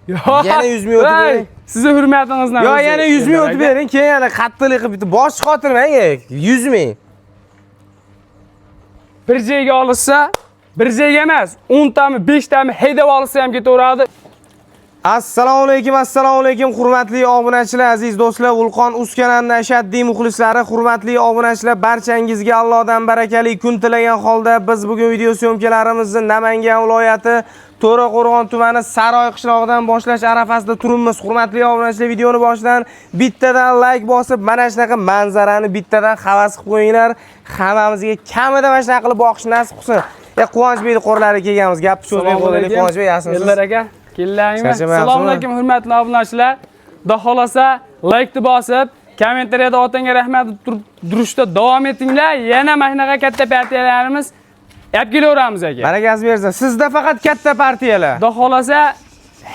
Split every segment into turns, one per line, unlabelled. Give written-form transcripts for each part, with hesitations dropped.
Yana 100 ming o'tib bering.
Sizni hurmatingizdan.
Yo, yana 100 ming o'tib bering, keyin yana qattiqlik qilib bitta bosh qotirmang, 100 ming.
Bir joyga olishsa, bir joyga emas, 10 tami, 5 tami haydab olsa ham ketaveradi.
Assalomu alaykum, assalomu alaykum hurmatli obunachilar, aziz do'stlar, Ulqon uz kanalining ashaddiy muxlislari, hurmatli obunachilar, barchangizga Allohdan barakali kun tilagan holda biz bugun video syomkalarimizni Namangan viloyati To'raqo'rg'on tumani Saroy qishlog'idan boshlash arafasida turibmiz. Hurmatli obunachilar, videoni boshidan bittadan like bosib, mana shunaqa manzarani bittadan havas qilib qo'yinglar. Hammamizga kamida mana shunaqa qilib boqish nasib qilsin. Quvonchbek qo'rlariga kelganmiz. Gapni cho'zmay qo'yaylik. Quvonchbek, yaxshimisiz?
Eldor aka, kelladingmi?
Charchamayapsizmi?
Assalomu alaykum hurmatli obunachilar. Xudo xolasa like bosib, kommentariyada otangga rahmat deb turishda davom etinglar. Yana mana shunaqa katta partiyalarimiz olib kelaveramiz aka.
Barakasi bersin. Sizda faqat katta partiyalar.
Xudo xolasa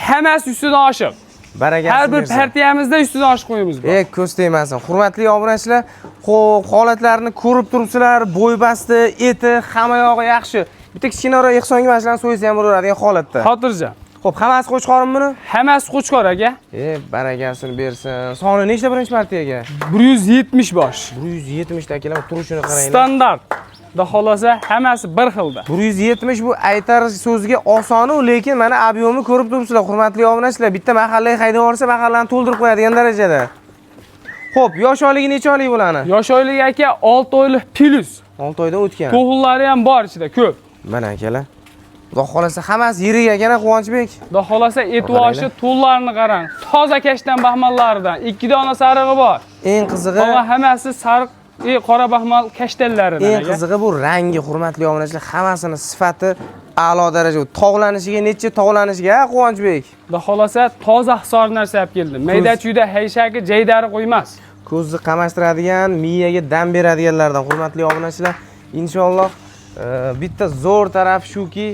hammasi ustidan oshiq.
Barakasi
Har bir
bersin.
partiyamizda ustidan oshiq qo'yimiz bor.
Ko'z tegmasin. Hurmatli obunachilar, xo'p, holatlarni ko'rib turibsizlar, bo'y basti, eti, hamma yog'i yaxshi. Bitta kichkinaroq ehsonga mana shularni so'ysa ham bo'laveradigan holatda.
Xotirjam.
Xo'p, hammasi qo'chqormi buni?
Hammasi qo'chqor aka.
Barakasini bersin. Soni nechta birinchi partiyaga?
170 bosh.
170 ta akalar, turishini qaranglar.
Standart. Xudo xolasa hammasi bir xilda.
170 bu aytar so'zga osonu, lekin mana объем ni ko'rib turibsizlar, hurmatli obunachilar. Bitta mahallaga haydab yuborsa, mahallani to'ldirib qo'yadigan darajada. Xo'p, yosh oyligi necha oylik bularni?
Yosh oyligi aka 6 oylik plus.
6 oydan o'tgan.
To'g'illari ham bor ichida ko'p.
Mana akalar. Xudo xolasa hammasi yirik ekan, Quvonchbek.
Xudo xolasa etvoshi to'llarini qarang. Toza kashtan baxmallaridan 2 dona sarig'i bor.
Eng qizig'i,
Qolgan hammasi sariq, qora baxmal kashtanlaridan
eng
aka.
qizig'i bu rangi, hurmatli obunachilar, hammasini sifati a'lo daraja. Tovlanishiga necha tovlanishiga, ha, Quvonchbek?
Xudo xolasa toza hisor narsa olib keldim. Mayda chuyda hayshaki jaydari qo'ymas.
Ko'zni qamashtiradigan, miyaga dam beradiganlardan, hurmatli obunachilar. Inshaalloh bitta zo'r taraf shuki,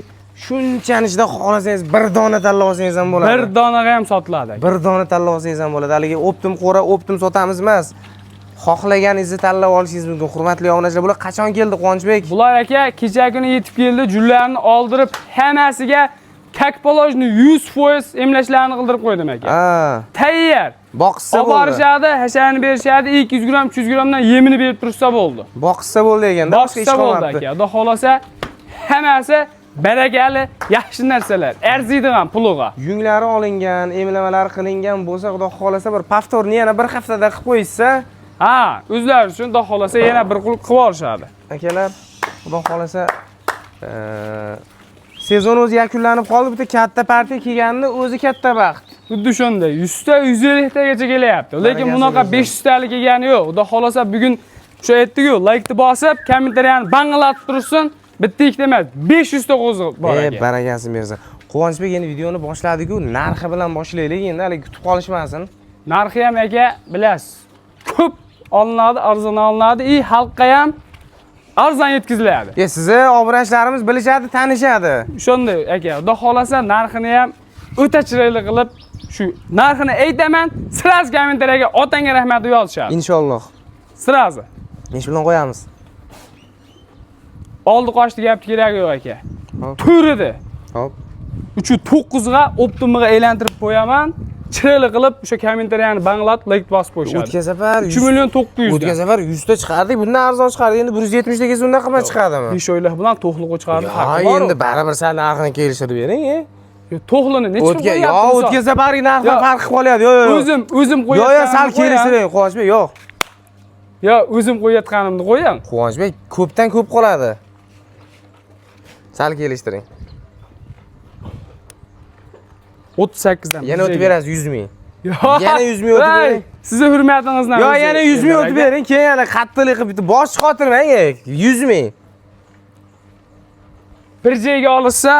shunchani ichida xohlasangiz bir dona tanlab olsangiz ham bo'ladi.
Bir donaga ham sotiladi.
Bir dona tanlab olsangiz ham bo'ladi. Haligi оптом qo'ra, оптом sotamiz emas. Xohlaganingizni tanlab olishingiz mumkin. Hurmatli obunachilar, bular qachon keldi, Quvonchbek?
Bular aka kecha kuni yetib keldi, jullarni oldirib, hammasiga как положено 100% emlashlarini qildirib qo'ydim aka. Tayyor.
Boqishsa
Olib
bo'ldi.
borishadi, hasharni berishadi, 200 gramm, 300 grammdan yemini berib tursa bo'ldi.
Boqishsa bo'ldi ekanda, boshqa ish
Boqishsa bo'ldi
qolmabdi.
aka. Xudo xolasa hammasi barakali, yaxshi narsalar, arziydigan puliga.
Yunglari olingan, emlamalar qilingan bo'lsa, Xudo xolasa bir повтор ni yana bir haftada qilib qo'yishsa,
Ha, o'zlari uchun Xudo xolasa yana bir qul qilib olishadi.
Akalar, Xudo xolasa sezon o'zi yakunlanib qoldi. Bitta katta partiya kelganini o'zi katta baxt.
Xuddi shunday 100 ta 150 tagacha kelyapti. Lekin
Barakasi
bunaqa
bersin.
500 talik kelgani yo'q. Xudo xolasa bugun o'sha aytdi-ku, like bosib, kommentariyani banglatib tursin. Bitta ikkita emas, 500 ta qo'zi bor aka.
Barakasini bersin. Quvonchbek, endi videoni boshladik-ku, narxi bilan boshlaylik endi, hali kutib qolishmasin.
Narxi ham aka bilasiz. Ko'p olinadi, arzon olinadi, и xalqqa ham arzon yetkaziladi.
Sizni obunachilarimiz bilishadi, tanishadi.
Shunday aka, Xudo xolasa narxini ham o'ta chiroyli qilib, shu narxini aytaman, сразу kommentariyaga otangga rahmat deb yozishadi.
Inshaalloh.
Сразу.
Necha bilan qo'yamiz?
Oldi qochdi gap keragi yo'q aka.
Hop.
To'ridi.
Hop.
3.9 ga оптом iga aylantirib qo'yaman. Chiroyli qilib o'sha kommentariyani banglatib, like bosib qo'yishadi.
O'tgan safar
3 million 900
O'tgan safar 100 ta chiqardik, bundan arzon chiqardik. Endi 170 ta kelsa undan qimmat chiqadimi?
5 oylik bilan to'qliq chiqardi.
Yo,
Farqi bor.
endi baribir sal narxini kelishtirib bering, e.
To'qlini necha pul
O'tgan, yo,
qo'yyapti misol?
o'tgan safargi narxdan
Yo.
farq qilib qolyapti. Yo, yo, yo.
O'zim
Yo, yo,
qo'yayotganimni
sal
qo'ying.
kelishtiring, Quvonchbek, yo'q.
Yo, o'zim qo'yayotganimni qo'ying.
Quvonchbek, ko'pdan ko'p qoladi. Sal kelishtiring.
38 dan.
Yana o'tib berasiz 100 ming.
Yo.
Yana 100 ming o'tib bering.
Sizni hurmatingizdan.
Yo, yana 100 ming o'tib bering, keyin yana qattiqlik qilib bitta bosh qotirmang, 100 ming.
Bir joyga olishsa,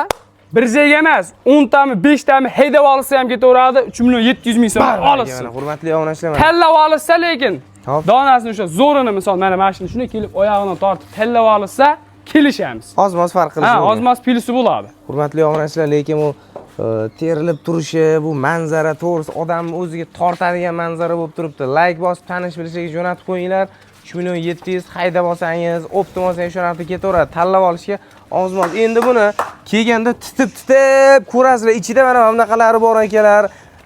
bir joyga emas, 10 tami, 5 tami haydab olsa ham ketaveradi, 3 million 700 ming so'm olishsin.
Mana hurmatli obunachilar mana.
Tanlab olishsa lekin
Hop.
donasini o'sha zo'rini misol mana shuni shunday kelib oyog'ini tortib tanlab olishsa kelishamiz.
Ozmoz farq qilishi
Ha,
mumkin.
ozmoz plusi bo'ladi.
Hurmatli obunachilar, lekin bu terilib turishi, bu manzara to'g'risi odamni o'ziga tortadigan manzara bo'lib turibdi. Like bosib tanish bilishlarga jo'natib qo'yinglar. 3 million 700 haydab olsangiz, оптом olsangiz o'sha narxda ketaveradi. Tanlab olishga ozmoz. Endi buni kelganda titib-titib ko'rasizlar. Ichida mana bunaqalari bor akalar.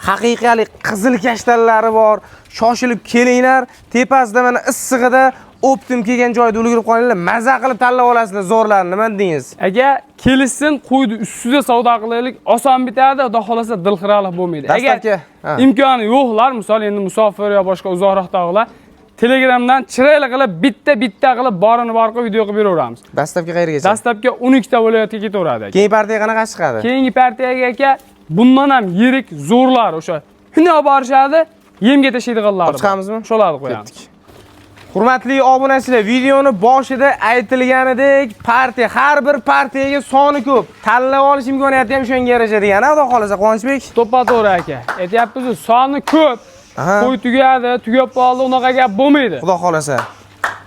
Haqiqiy qizil kashtanlari bor. Shoshilib kelinglar. Tepasida mana issig'ida оптом kelgan joyda ulgurib qolinglar. Maza qilib tanlab olasizlar zo'rlarni. Nima dedingiz?
Aka, kelishsin, qo'ydi ustida savdo qilaylik, oson bitadi, xudo xolasa dilxiralik bo'lmaydi. Agar
Dastlabki, ha.
imkoni yo'qlar, misol endi musofir yo boshqa uzoqroqdagilar Telegramdan chiroyli qilib bitta-bitta qilib borini bor qilib video qilib beraveramiz.
Dastlabki qayergacha?
Dastlabki 12 ta viloyatga ketaveradi aka.
Keyingi partiya qanaqa chiqadi?
Keyingi partiyaga aka bundan ham yirik zo'rlar o'sha hunar borishadi, yemga tashlaydiganlar.
Olib chiqamizmi?
O'shalarni qo'yamiz.
Ketdik. Hurmatli obunachilar, videoni boshida aytilganidek, partiya, har bir partiyaga soni ko'p. Tanlab olish imkoniyati ham shunga yarasha degani, xudo xolasa, Quvonchbek.
To'ppa to'g'ri aka. Aytyapmiz, soni ko'p. Qo'y tugadi, tugab qoldi, unaqa gap bo'lmaydi.
Xudo xolasa.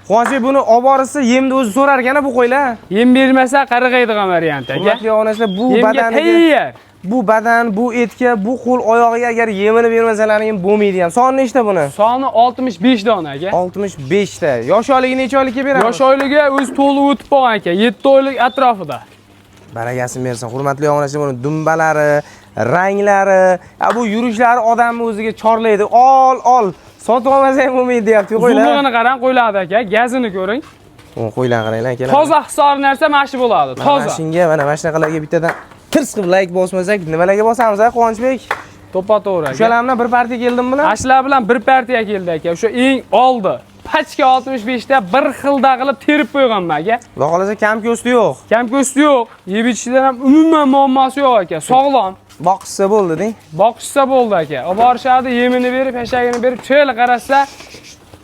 Quvonchbek buni olib borsa, yemni o'zi so'rar ekan bu qo'ylar.
Yem bermasa qarg'aydigan variant aka.
Hurmatli obunachilar, bu
Yemga
badaniga
tayyor.
Bu badan, bu etga, bu qo'l oyog'iga agar yemini bermasalaring ham bo'lmaydi ham. Soni nechta buni?
Soni 65 dona aka.
65 ta. Yosh oyligi necha oylikka beramiz?
Yosh oyligi o'zi to'liq o'tib qolgan aka. 7 oylik atrofida.
Barakasini bersin. Hurmatli obunachilar, buni dumbalari, ranglari, ya bu yurishlari odamni o'ziga chorlaydi. Ol, ol. Sotib olmasa ham bo'lmaydi deyapti qo'ylar.
Uzunligini qarang, qo'ylardi aka. Gazini ko'ring.
Qo'ylar qaranglar akalar.
Toza hisor narsa mana shu bo'ladi.
Mana
Toza.
shunga, mana shunaqalarga bittadan tirs qilib like bosmasak, nimalarga bosamiz, a, Quvonchbek?
To'ppa to'g'ri aka.
O'shalar bilan bir partiya keldim bilan.
Ashlar bilan bir partiya keldi aka. O'sha eng oldi. Pachka 65 ta bir xilda qilib terib qo'yganman aka.
Xudo xolasa kam ko'sti yo'q.
Kam ko'sti yo'q. Yeb ichishdan ham umuman muammosi yo'q aka. Sog'lom.
Boqishsa bo'ldi deng.
Boqishsa bo'ldi aka. Olib borishadi, yemini berib, hashagini berib, chiroyli qarasa,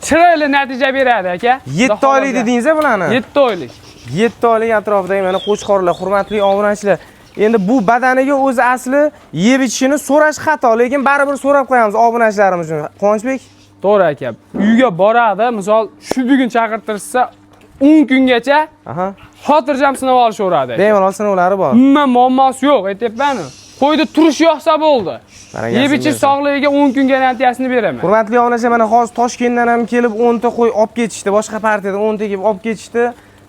chiroyli natija beradi aka.
7 oylik dedingiz bularni?
7 oylik.
7 oylik atrofidagi mana qo'chqorlar, hurmatli obunachilar. Endi bu badaniga o'zi asli yeb ichishini so'rash xato, lekin baribir so'rab qo'yamiz obunachilarimiz uchun. Quvonchbek?
To'g'ri aka. Uyga boradi, misol shu bugun chaqirtirsa 10 kungacha xotirjam sinab olishaveradi. aka.
Bemalol sinovlari bor.
Umuman muammosi yo'q, aytyapman-ku. Qo'yda turish yoqsa bo'ldi.
Barakasini
Yeb ichish
bersin.
sog'ligiga 10 kun garantiyasini beraman.
Hurmatli obunachilar, mana hozir Toshkentdan ham kelib 10 ta qo'y olib ketishdi. Boshqa partiyadan 10 ta kelib olib ketishdi.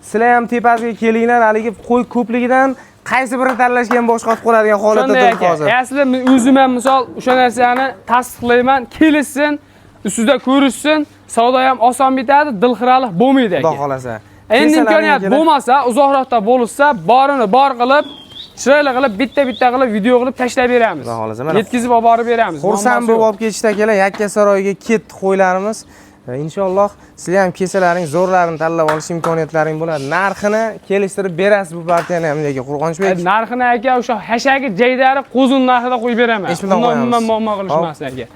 Sizlar ham tepasiga kelinglar, haligi qo'y ko'pligidan qaysi birini tanlashga ham bosh qotib qoladigan holatda
Shunday
turibdi
aka.
hozir.
Asli men o'zim ham misol o'sha narsani tasdiqlayman. Kelishsin, ustida ko'rishsin, savdo ham oson bitadi, dilxiralik bo'lmaydi
Xudo
aka.
xolasa.
Endi
Kelsalaring
imkoniyat
kelib-
bo'lmasa, uzoqroqda bo'lsa, borini bor qilib, chiroyli qilib, bitta-bitta qilib video qilib tashlab beramiz.
Xudo xohlasa, mana
Yetkazib olib borib beramiz.
Xursand
Muammosi
bo'lib
yo'q.
olib ketishdi akalar, Yakkasaroyga ketdi qo'ylarimiz. Inshaalloh sizlar ham kelsalaring zo'rlarini tanlab olish imkoniyatlaring bo'ladi. Narxini kelishtirib berasiz bu partiyani ham lekin Qurg'onchbek.
Narxini aka o'sha hashagi jaydari qo'zin narxida qo'yib beraman.
Hech bundan
Undan
qo'yamiz.
umuman muammo qilishmasin aka.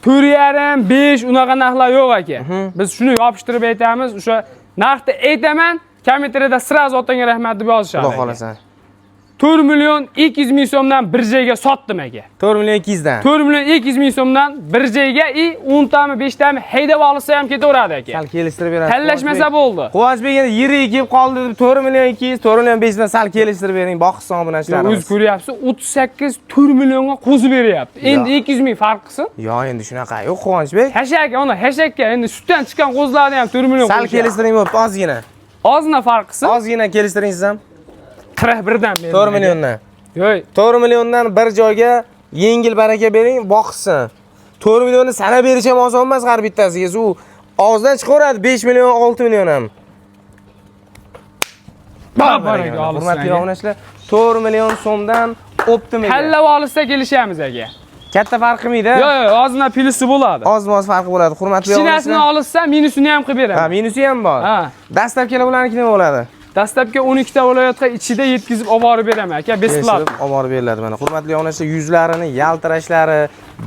4,5, 5 unaqa narxlar yo'q aka. Biz shuni yopishtirib aytamiz, o'sha narxni aytaman, kommentariyada сразу otangga rahmat deb yozishadi.
Xudo
aka.
xohlasa.
4 million 200 ming so'mdan bir joyga sotdim aka.
4 million 200 dan.
4 million 200 ming so'mdan bir joyga и 10 tami 5 tami haydab olsa ham ketaveradi aka.
Sal kelishtirib berasiz.
Tanlashmasa bo'ldi.
Quvonchbek endi yirik kelib qoldi deb 4 million 200, 4 million 500 dan sal kelishtirib bering. Boqishsin obunachilarimiz.
O'zi ko'ryapsiz, 38 4 millionga qo'zi beryapti. Endi 200 ming farq qilsin.
Yo, endi shunaqa yo'q Quvonchbek.
Hashak, ona hashakka endi sutdan chiqqan qo'zilarni ham 4 million
Sal
qo'yishyapti.
kelishtiring bo'pti, ozgina.
Ozgina farq qilsin.
Ozgina kelishtiring siz ham.
41 dan berdim.
4 milliondan.
Yo'q.
4 milliondan bir joyga yengil baraka bering, boqishsin. 4 millionni sanab berish ham oson emas har bittasiga. U og'izdan chiqaveradi 5 million, 6 million ham.
Baraka olsin.
Hurmatli
aka.
obunachilar, 4 million so'mdan оптом.
Tanlab olsa kelishamiz aka.
Katta farq qilmaydi.
Yo'q, yo'q, ozgina plusi bo'ladi.
Oz-moz farqi bo'ladi. Hurmatli
Kichinasini
obunachilar.
olsa minusini ham qilib
Ha,
beraman.
minusi ham bor.
Ha.
Dastlabkilar bularniki nima bo'ladi?
Dastlabki 12 ta viloyatga ichida yetkazib olib borib beraman aka, bесплатно.
Kelishtirib olib borib beriladi mana. Hurmatli obunachilar, yuzlarini, yaltirashlari,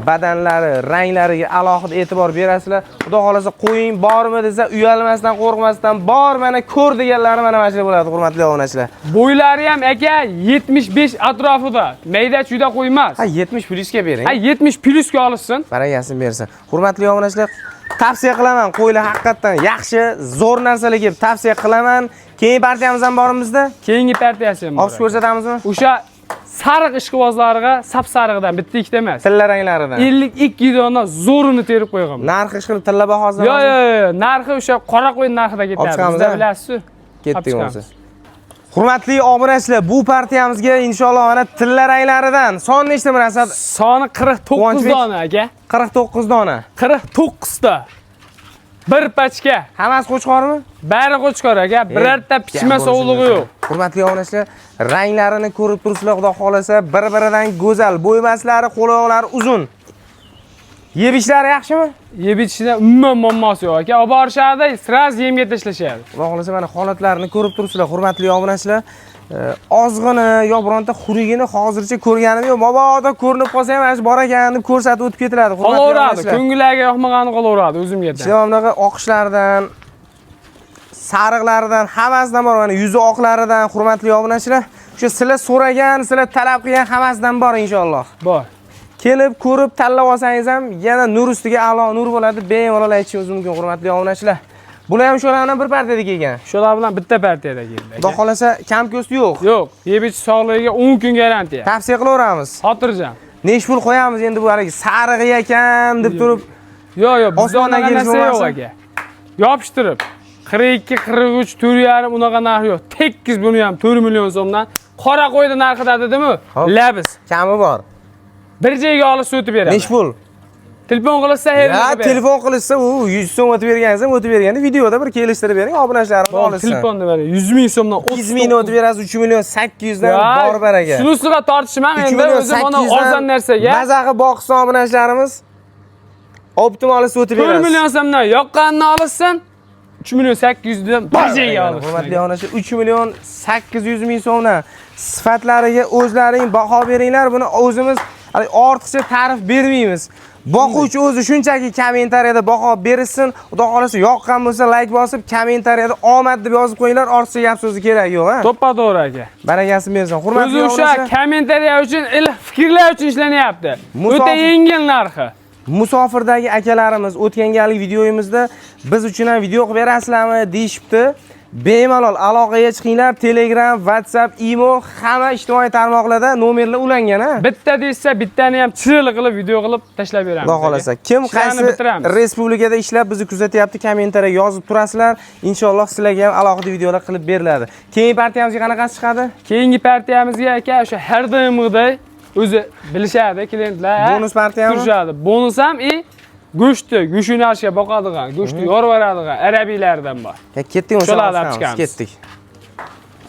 badanlari, ranglariga alohida e'tibor berasizlar. Xudo xolasa qo'ying bormi desa, uyalmasdan, qo'rqmasdan bor mana ko'r deganlari mana shu bo'ladi, hurmatli obunachilar.
Bo'ylari ham aka 75 atrofida. Mayda chuyda qo'ymas.
Ha, 70 plyusga bering.
Ha, 70 plyusga olishsin.
Barakasini bersin. Hurmatli obunachilar, tavsiya qilaman, qo'ylar haqiqatdan yaxshi, zo'r narsalar kelib tavsiya qilaman. Keyingi partiyamiz ham bormi bizda?
Keyingi partiyasi ham bor.
Olib ko'rsatamizmi?
O'sha Sariq ishqibozlariga sap sarig'idan bitta ikkita emas.
Tilla ranglaridan.
52 dona zo'rini terib qo'yganman.
Narxi ishqilib tilla bahosidan.
Yo'q, yo'q, yo'q, narxi o'sha qora qo'y narxida
Olib
ketadi.
chiqamiz,
Bizda
a?
bilasiz-ku.
Ketdik
Olib
bo'lmasa. Hurmatli obunachilar, bu partiyamizga inshaalloh mana tilla ranglaridan son nechta munasabat?
Soni 49
Quvonchbek.
dona aka.
49 dona.
49 ta. Bir pachka.
Hammasi qo'chqormi?
Bari qo'chqor aka, birorta pichma sovlig'i yo'q.
Hurmatli obunachilar, ranglarini ko'rib turibsizlar, xudo xolasa bir-biridan go'zal. Bo'ymaslari, qo'l-oyoqlari uzun. Yeb ichishlari yaxshimi?
Yeb ichishda umuman muammosi yo'q aka. Olib borishadi, сразу yemga tashlashadi.
Xudo xolasa mana holatlarini ko'rib turibsizlar, hurmatli obunachilar. Ozg'ini yo bironta xurugini hozircha ko'rganim yo'q. Mabodo ko'rinib qolsa ham mana shu bor ekan deb ko'rsatib o'tib ketiladi. Hurmatli
Qolaveradi,
obunachilar.
ko'ngillariga yoqmagani qolaveradi o'zimga.
Ishda bunaqa oqishlardan, sariqlaridan hammasidan bor, mana yuzi oqlaridan, hurmatli obunachilar. O'sha sizlar so'ragan, sizlar talab qilgan hammasidan bor inshaalloh.
Bor.
Kelib ko'rib tanlab olsangiz ham yana nur ustiga a'lo nur bo'ladi, bemalol aytishingiz mumkin, hurmatli obunachilar. Bular ham shulardan bir partiyada kelgan.
Shular bilan bitta partiyada keldi.
Xudo xolasa kam ko'st yo'q.
Yo'q, yeb ichish sog'ligiga 10 kun garantiya.
Tavsiya qilaveramiz.
Xotirjam.
Nech pul qo'yamiz endi bu haligi sarig'i ekan deb turib
Yo'q, yo'q, bizda
Osmondan
unaqa
kelish
narsa yo'q
bo'lmasin.
aka. Yopishtirib 42, 43, 4,5 unaqa narx yo'q. Tekkiz buni ham 4 million so'mdan qora qo'ydi narxida dedimi?
Hop.
Labiz.
Kami bor.
Bir joyga olib o'tib beraman.
Nech pul?
Telefon qilsa her
Ya telefon qilishsa u 100 so'm o'tib bergansiz ham o'tib berganda videoda bir kelishtirib bering, obunachilarimiz olishsin.
Telefonni mana 100 ming so'mdan
200 mingni o'tib berasiz, 3 million 800 dan bor baraka.
Shunisiga tortishmang
3
endi
million
o'zim mana
800 dan
arzon narsaga.
Maza qilib boqsin obunachilarimiz. Optim olishsa o'tib
4
berasiz.
million so'mdan yoqqanini olishsin. 3 million 800 dan bir joyga olishsin.
Hurmatli obunachilar, 3 million 800 ming so'mdan sifatlariga o'zlaring baho beringlar. Buni o'zimiz hali ortiqcha ta'rif bermaymiz. Boquvchi o'zi shunchaki kommentariyada baho berishsin. Xudo xolasa yoqqan bo'lsa like bosib, kommentariyada omad deb yozib qo'yinglar. Ortiqcha gap so'zi kerak yo'q, ha?
To'ppa to'g'ri aka.
Barakasini bersin. Hurmatli
O'zi o'sha
obunachilar,
kommentariya uchun, iliq fikrlar uchun ishlanyapti. O'ta yengil narxi.
Musofirdagi akalarimiz o'tgan galgi videoyimizda biz uchun ham video qilib berasizlarmi deyishibdi. Bemalol aloqaga chiqinglar. Telegram, WhatsApp, Imo hamma ijtimoiy tarmoqlarda nomerlar ulangan, ha?
Bitta desa, bittani ham chiroyli qilib video qilib tashlab beramiz.
Xudo xolasa. Kim
Ishlarni
qaysi
bitiramiz.
respublikada ishlab bizni kuzatyapti, kommentariyaga yozib turasizlar. Inshaalloh sizlarga ham alohida videolar qilib beriladi. Keyingi partiyamizga qanaqasi chiqadi?
Keyingi partiyamizga aka o'sha har doimgidek o'zi bilishadi klientlar.
Bonus partiyami?
Turishadi. Bonus ham и go'shtni, go'sht yo'nalishiga boqadigan, go'shtni yorib yuboradigan arabiylardan bor.
Ya ketdik o'sha
Shularni olib
chiqamiz.
chiqamiz.
Ketdik.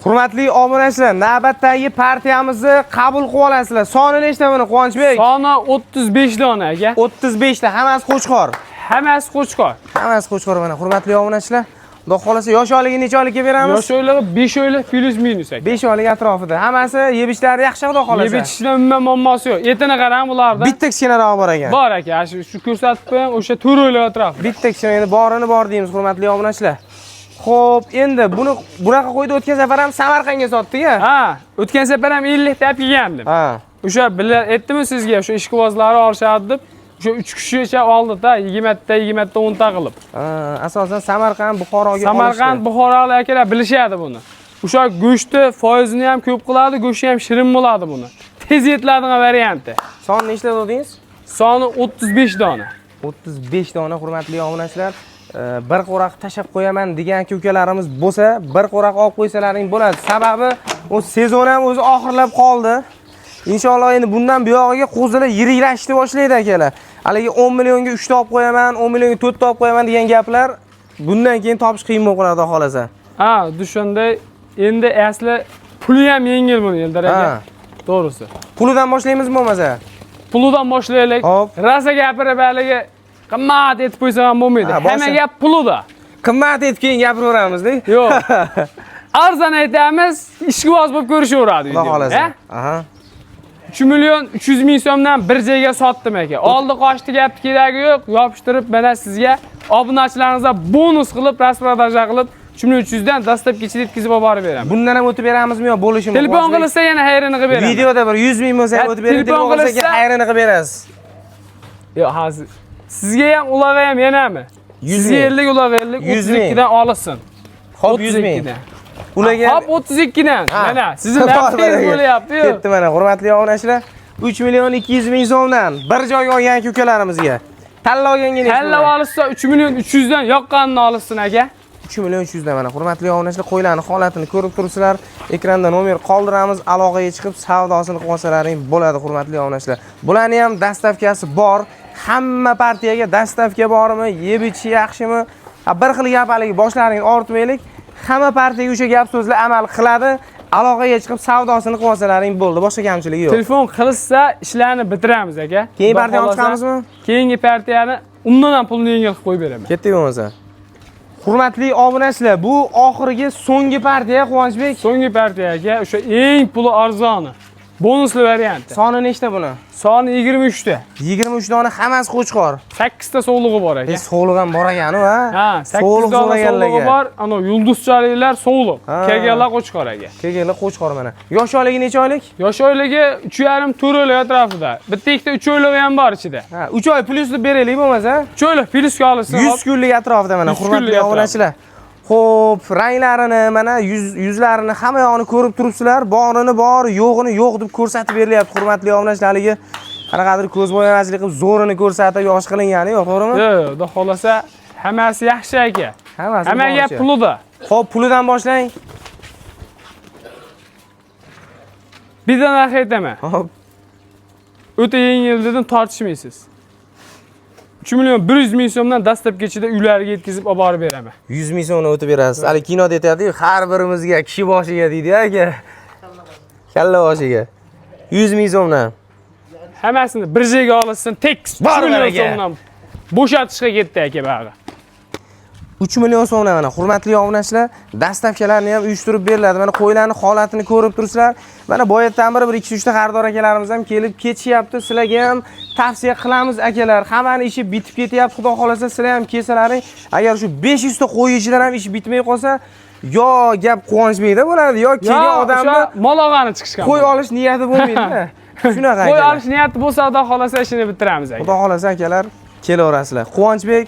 Hurmatli obunachilar, navbatdagi partiyamizni qabul qilib olasizlar. Soni nechta buni, Quvonchbek?
Soni 35 dona aka.
35 ta, hammasi qo'chqor.
Hammasi qo'chqor.
Hammasi qo'chqor mana, hurmatli obunachilar. Xudo xolasa yosh oyligi necha oylikka beramiz?
Yosh oyligi 5 oylik плюс минус aka.
5 oylik atrofida. Hammasi yeb ichishlari yaxshi, xudo
Yeb
xolasa.
ichishdan umuman muammosi yo'q. Etini qarang bularda.
Bitta kichkinarog'i bor ekan.
Bor aka, shu ko'rsatib qo'ying, o'sha 4 oylik atrofida.
Bitta kichkina endi borini bor deymiz, hurmatli obunachilar. Xo'p, endi buni bunaqa qo'ydi o'tgan safar ham Samarqandga sotdik a?
Ha, o'tgan safar ham 50 ta olib kelgandim.
Ha.
O'sha bila aytdimi sizga, o'sha ishqibozlari olishadi deb, o'sha 3 kishicha oldi-da, 20 ta, 20 ta, 10 ta qilib.
Ha, asosan Samarqand, Buxoroga
Samarqand,
olishdi.
Buxorolik akalar bilishadi buni. O'sha go'shtni foizini ham ko'p qiladi, go'shti ham shirin bo'ladi buni. Tez yetiladigan varianti.
Son nechta dedingiz?
Soni 35 dona.
35 dona, hurmatli obunachilar. Bir qo'raq tashlab qo'yaman degan aka ukalarimiz bo'lsa, bir qo'raq olib qo'ysalaring bo'ladi. Sababi u sezon ham o'zi oxirlab qoldi. Inshaalloh endi bundan buyog'iga qo'zilar yiriklashishni boshlaydi akalar. Haligi 10 millionga 3 ta olib qo'yaman, 10 millionga 4 ta olib qo'yaman degan gaplar bundan keyin topish qiyin bo'lib qoladi, xudo xolasa.
Ha, Dushanbe endi asli puli ham yengil buni Eldor aka.
Ha.
To'g'risi.
Pulidan boshlaymizmi bo'lmasa?
Pulidan boshlaylik.
Hop.
Rosa gapirib haligi qimmat etib qo'ysa ham bo'lmaydi.
Ha,
Hamma gap pulida.
Qimmat etib keyin gapiraveramizda.
Yo'q. Arzon aytamiz, ishqiboz bo'lib ko'rishaveradi.
Xudo
videoni,
xolasa.
ha?
Aha.
3 million 300 ming so'mdan bir joyga sotdim aka. Oldi qochdi gapni keragi yo'q. Yopishtirib mana sizga obunachilaringizga bonus qilib, распродажа qilib 3 million 300 dan доставка ichida yetkazib olib borib beraman.
Bundan ham o'tib beramizmi yo bo'lishimi?
Telefon qilsa yana xayrini qilib beraman.
Videoda bir 100 ming bo'lsa ham
Ya,
o'tib bering,
telefon
telefon qilsa
qilsa-
xayrini qilib berasiz.
Yo'q, hozir sizga ham ularga ham yanami?
100
Sizga
ming.
50, ularga 50,
100 ming.
32 dan olsin.
Xo'p, 100 ming.
32 dan.
Ularga
Hop 32 dan. Mana sizni
Bor,
nafsingiz
baraka.
bo'lyapti-yu.
Ketdi mana hurmatli obunachilar. 3 million 200 ming so'mdan bir joyga olgan ukalarimizga. Tanlab olganga necha?
Tanlab olishsa 3 million 300 dan yoqqanini olishsin aka.
3 million 300 dan mana hurmatli obunachilar qo'ylarning holatini ko'rib turibsizlar. Ekranda nomer qoldiramiz, aloqaga chiqib savdosini qilib olsalaring bo'ladi hurmatli obunachilar. Bularning ham доставка si bor. Hamma partiyaga доставка bormi, yeb ichishi yaxshimi? Ha, bir xil gap haligi boshlaringni og'ritmaylik. Hamma partiyaga o'sha gap so'zlar amal qiladi. Aloqaga chiqib savdosini qilib olsalaring bo'ldi, boshqa kamchiligi yo'q.
Telefon qilishsa ishlarni bitiramiz aka.
Keyingi
Xudo
partiyani
xohlasa,
chiqamizmi?
Keyingi partiyani undan ham pulni yengil qilib qo'yib beraman.
Ketdik bo'lmasa. Hurmatli obunachilar, bu oxirgi so'nggi partiya Quvonchbek.
So'nggi partiya aka, o'sha eng puli arzoni. Bonusli varianti.
Soni nechta buni?
Soni 23 ta.
23 dona hammasi qo'chqor.
8 ta sovlig'i bor aka.
Sovliq ham bor ekan u, ha?
Ha, 8
Sovliq
dona sovlig'i
so'raganlarga.
bor. Ana yulduzchaliklar sovliq.
Ha.
Kelganlar qo'chqor aka.
Kelganlar qo'chqor mana. Yosh oyligi necha oylik?
Yosh oyligi 3,5-4 oylik atrofida. Bitta ikkita 3 oylig'i ham bor ichida.
Ha, 3 oy plyus deb beraylik bo'lmasa.
3 oylik plyusga olishsin.
100 kunlik atrofida mana
100
hurmatli
kunlik atrofida.
obunachilar. Xo'p, ranglarini mana yuzlarini hamma yog'ini ko'rib turibsizlar. Borini bor, yo'g'ini yo'q deb ko'rsatib berilyapti hurmatli obunachilar. Haligi qanaqadir ko'z bo'yamachlik qilib zo'rini ko'rsatib yosh qilingani yo'q, to'g'rimi?
Yo'q, xudo xohlasa hammasi yaxshi aka.
Hammasi
Hamma gap
boricha.
pulida.
Xo'p, pulidan boshlang.
Bitta narx aytaman.
Xo'p,
O'ta yengil dedim, tortishmaysiz. 3 million 100 ming so'mdan доставка ichida uylariga yetkazib olib borib beraman.
100 ming so'mni o'tib berasiz. Hali kinoda aytadi-yu, har birimizga kishi boshiga deydi aka. Kalla boshiga. 100 ming so'mdan.
Hammasini bir joyga olishsin, tekis 3
Bor
million
baraka.
so'mdan bo'shatishga ketdi aka bag'i.
3 million so'mdan mana hurmatli obunachilar, доставка larni ham uyushtirib beriladi. Mana qo'ylarning holatini ko'rib turibsizlar. Mana boyatdan beri bir 2-3 ta xaridor akalarimiz ham kelib ketishyapti. Sizlarga ham tavsiya qilamiz akalar. Hammani ishi bitib ketyapti. Xudo xolasa sizlar ham kelsalaring, agar shu 500 ta qo'y ichidan ham ish bitmay qolsa, yo gap Quvonchbekda bo'ladi, yo kelgan
Yo,
odamni
o'sha mol olgani chiqishgan.
qo'y olish niyati bo'lmaydi. Shunaqa
Qo'y
akalar.
olish niyati bo'lsa, Xudo xolasa ishini bitiramiz aka.
Xudo xolasa akalar kelaverasizlar. Quvonchbek,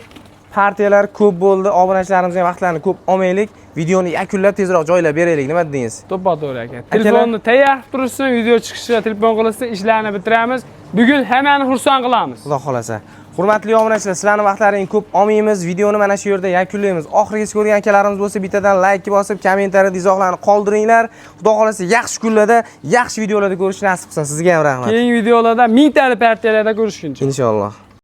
partiyalar ko'p bo'ldi. Obunachilarimizga vaqtlarini ko'p olmaylik. Videoni yakunlab tezroq joylab beraylik. Nima dedingiz?
To'ppa-to'g'ri aka. Telefonni tayyor tursin, video chiqishida telefon qilsin, ishlarni bitiramiz. Bugun hammani xursand qilamiz.
Xudo xolasa. Hurmatli obunachilar, sizlarning vaqtlaringni ko'p olmaymiz. Videoni mana shu yerda yakunlaymiz. Oxirigacha ko'rgan akalarimiz bo'lsa, bittadan like bosib, kommentariyada izohlarni qoldiringlar. Xudo xolasa yaxshi kunlarda, yaxshi videolarda ko'rish nasib qilsin. Sizga ham rahmat.
Keyingi videolarda mingtali partiyalarda ko'rishguncha.
Inshaalloh.